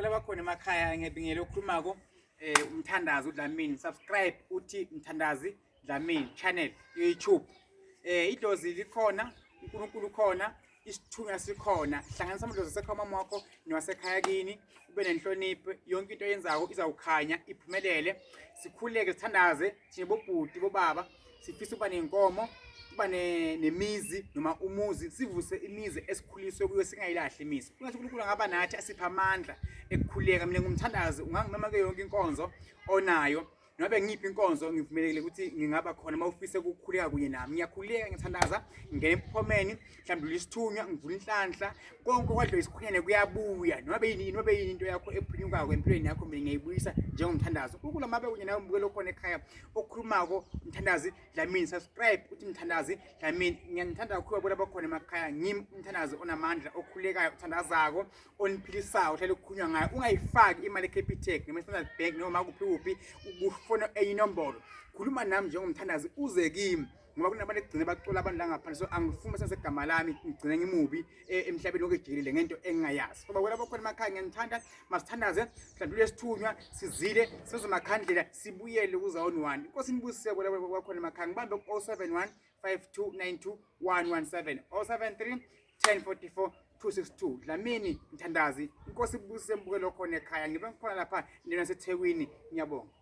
Babukela bakhona emakhaya, ngiyabingela. Okhulumako umthandazi uDlamini. Subscribe, uthi Mthandazi Dlamini channel YouTube. Idlozi likhona, uNkulunkulu ukhona, isithunywa sikhona. Hlanganisa amadlozi asekhaya mama wakho newasekhaya kini, ube nenhlonipho, yonke into oyenzayo izawukhanya, iphumelele. Sikhuleke, sithandaze thina bobhuti, bobaba, sifisa ukuba nenkomo, kuba nemizi noma umuzi, sivuse imizi esikhuliswe kuyo, singayilahli imizi. Kungathi uNkulunkulu angaba nathi, asiphe amandla ekukhuleka. Mina ngumthandazi, ungangimema kuyo yonke inkonzo onayo, nobe ngiyiphi inkonzo, ngivumelekile ukuthi ngingaba khona uma ufise ukukhuleka kunye nami. Ngiyakhuleka, ngithandaza, ngingena emphomeni, mhlawumbe isithunywa, ngivula inhlanhla, konke okwadliwa isikhonyane kuyabuya. Noma beyini into yakho ephunyukako empilweni yakho, mina ngiyayibuyisa njengomthandazo. Unkulunkulu mabe kunye nawe, mbukelo okhona ekhaya. Okhulumako Mthandazi Dlamini. Subscribe, uthi Mthandazi Dlamini. Ngiyanithanda kakhulu, babona bakhona emakhaya. Ngimi umthandazi onamandla, okhulekayo, othandazako, oniphilisayo, ohlale kukhulunywa ngayo. Ungayifaki imali eCapitec noma eStandard Bank noma kuphi kuphi, kufona enye inombolo. Khuluma nami njengomthandazi, uze kimi, ngoba kunabantu ekugcine bacula abantu la ngaphandle. So angifuni senze igama lami ngigcine ngimubi emhlabeni wonke jikelele ngento engingayazi. Ngoba wena bakhona emakhaya, ngiyanithanda. Masithandaze, mhlawumbe lesithunywa sizile, senze amakhandlela, sibuyele kuZion 1. Inkosi nibusise kwakhona emakhaya. Ngibambe ku-071 5292 117, 073 1044 262. Dlamini Mthandazi. Inkosi ibusise, mbukelo khona ekhaya. Ngibe ngikhona lapha endaweni yaseThekwini. Ngiyabonga.